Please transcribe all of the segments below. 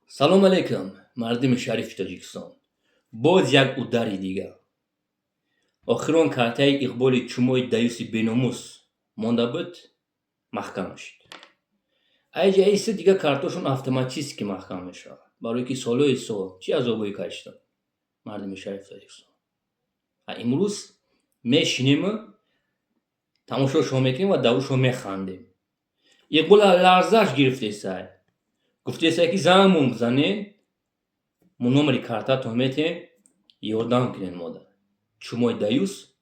Салом алейкум, мардуми шарифи Тоҷикистон. Боз як удари дигар. Охирон картаи Иқболи чумои даюси беномус монда буд, маҳкам шуд. Айҷа иси дигар картошон автоматически маҳкам мешавад. Барое ки солҳои сол чӣ азобое кашиданд мардуми шарифи Тоҷикистон. А имрӯз мешинему тамошошон мекунем ва даврушон механдем. Иқбол ларзаш гирифтесай. Гуфтесай, ки зангмон бизанед, мо номери картатон метиҳем, ёрдам кунед мода. Чумои даюс,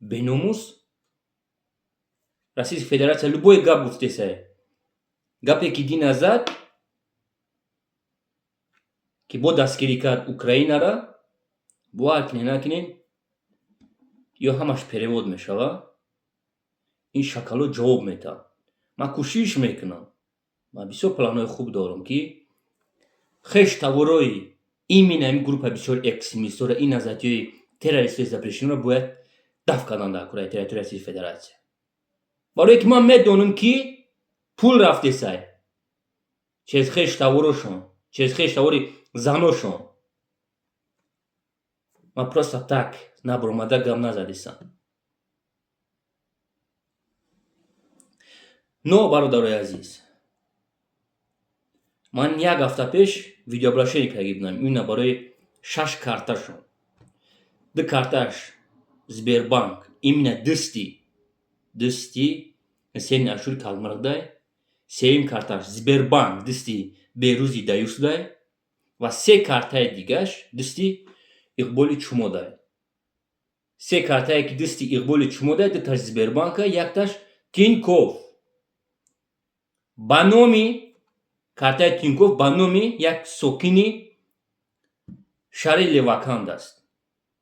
беномус, Российская Федерация любой гап гуфтесай. Гапе ки дина зад, ки бо дастгирӣ кард Украинара, бовар кунед, накунед, ё ҳамаш перевод мешавад. Ин шакало ҷавоб метаҳад. Ман кӯшиш мекунам. Ман бисёр планҳои хуб дорам, ки хеш таворои именно ҳамин группа бисёр экстремистҳоро, ин назарияҳои террористҳои запрещено ро бояд дафт кардан дар кураи территорияи Российской Федерация. Барое ки ман медонам, ки пул рафтесай через хеш таворошон, через хеш тавори заношон. Ман просто так набаромада гап назадистам. Но, бародарои азиз, ман як ҳафта пеш видеообращение карда будам именно барои шаш карташон. Ду карташ Сбербанк именно дасти Ҳусейни Ашури Калмирғдай, сеюм карташ Сбербанк дасти Берӯзи Даюсдай ва се картаи дигаш дасти Иқболи Чумодай. Се картае ки дасти Иқболи Чумодай, дуташ Сбербанка, якташ Тинькофф. Ба номи картаи Тинькофф ба номи як сокини шаҳри Леваканд аст.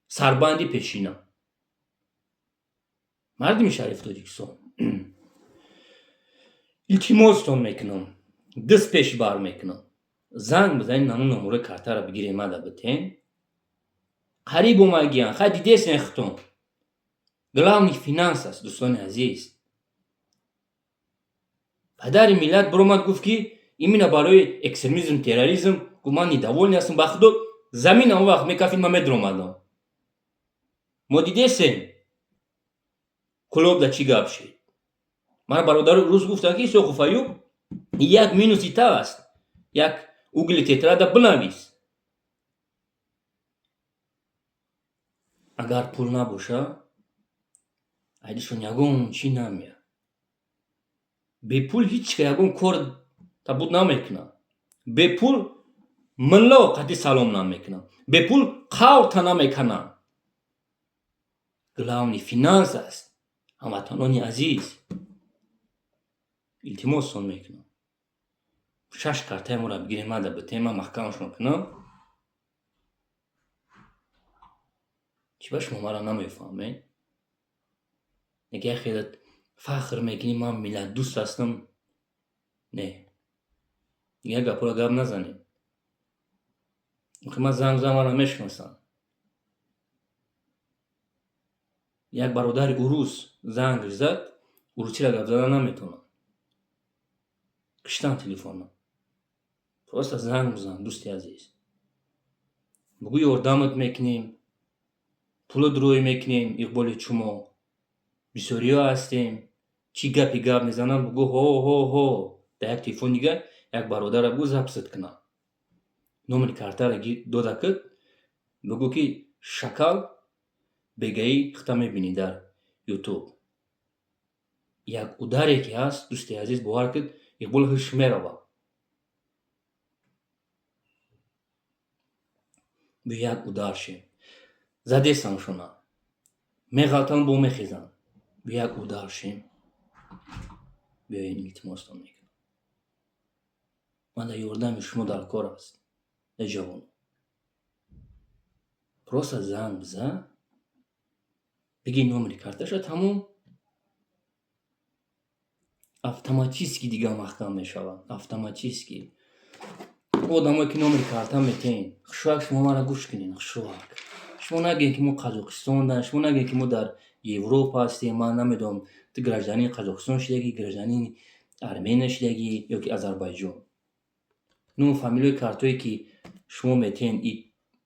Сарбанди пешина. Мардуми шарифи Тоҷикистон. Илтимостон мекунам, даст пеш бар мекунам. Занг бизанед, намун номурои картаро бигиред, мада битен. Қариб омагиян, хай дидесен хитон. Главный финанс аст, дӯстони азиз. Падари миллат биромад, гуфт, ки именно барои экстремизм, терроризм, гуфт, ман недовольный ҳастам. Ба худо, замин он вақт мекафид, ман медиромадам. Мо дидесем, Кӯлоб да чӣ гап шид. Мана бародари рус гуфтанд, ки Исоқов Аюб, як минуси та аст. Як угли тетрада бинавис. Агар пул набоша, айдишон ягон чӣ намеяд. Бепул ҳеҷ ка ягон кор табуд намекунад. Бепул милло қадди салом намекунад. Бепул қавта намекунад. Главный финанс аст. Ҳамватанони азиз, илтимоссон мекунам. Шаш картаи моро бигирем, мада битем, ман маҳкамашон кунам. Чӣ ба шумо маро намефаҳмед? Неки як хелат фахр мекунӣ, ман миллатдӯст ҳастам. Не. Дигар гапҳоро гап назанед. Охи ман занг зан, маро мешиносанд. Як бародари урус зангш зад, урусиро гап зада наметавонад. Киштан телефонро. Просто занг бизан, дӯсти азиз. Бугӯ, ёрдамат мекунем, пулот рӯй мекунем, Иқболи чумо. Бисёриҳо ҳастем. Чӣ гапи гап мезанам, бугӯ ҳо ҳо ҳо. Дар як телефон дигар як бародарро бугӯ записат кунам. Номери картаро дода кид, бугӯ, ки шакал бегаӣ хита мебинӣ дар Ютуб. Як ударе ки ҳаст, дӯсти азиз, бовар кид, Иқбол ҳуш меравад. Бо як удар шем. Задесамшона. Меғалтанд, бо мехезанд. Бо як удар шем. Биёед, илтимостон мекунам. Ман дар ёрдами шумо дар кор аст. Э ҷавоно. Просто занг бизан, бигир номери карташа, тамом. Автоматически дигар маҳкам мешавад. Автоматически. Одамое ки номери карта метиҳен, хушвак шумо маро гӯш кунед, хушвак. Шумо нагӯед, ки мо Қазоқистон, шумо нагӯед, ки мо дар Европа ҳастем, ман намедонам, ту гражданини Қазоқистон шудагӣ, гражданини Армения шудагӣ ё ки Озарбойҷон. Ному фамилияи картое, ки шумо метиҳен и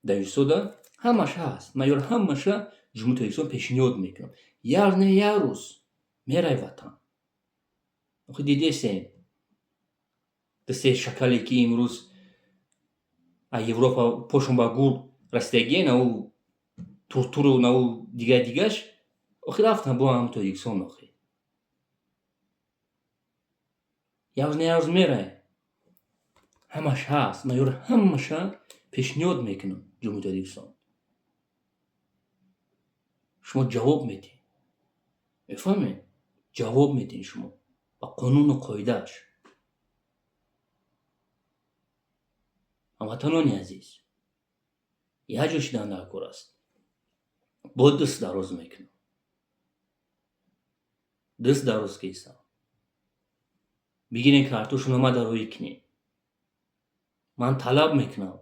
даюсода, ҳамаш ҳаст. Ман ёро ҳамаша Ҷумҳурии Тоҷикистон пешниҳод мекунам. Як не як рӯз мерай ватан. Охи, дидесем, ду-се шакале, ки имрӯз аз Европа пошон ба гур расидагие, наву туртуру наву дигар дигаш, охи, рафтан бо ҳам Тоҷикистон. Охи, як рӯз не як рӯз мерай. Ҳамаш ҳаст. Ман ёро ҳамаша пешниҳод мекунам Ҷумҳурии Тоҷикистон. Шумо ҷавоб медиҳед, мефаҳмед? Ҷавоб медиҳед шумо ба қонуну қоидааш. Ҳамватанони азиз, як ҷо шидан дар кор аст. Бо даст дароз мекунам, даст дароз кесам, бигирен картошуно, ма дароӣ кунем. Ман талаб мекунам.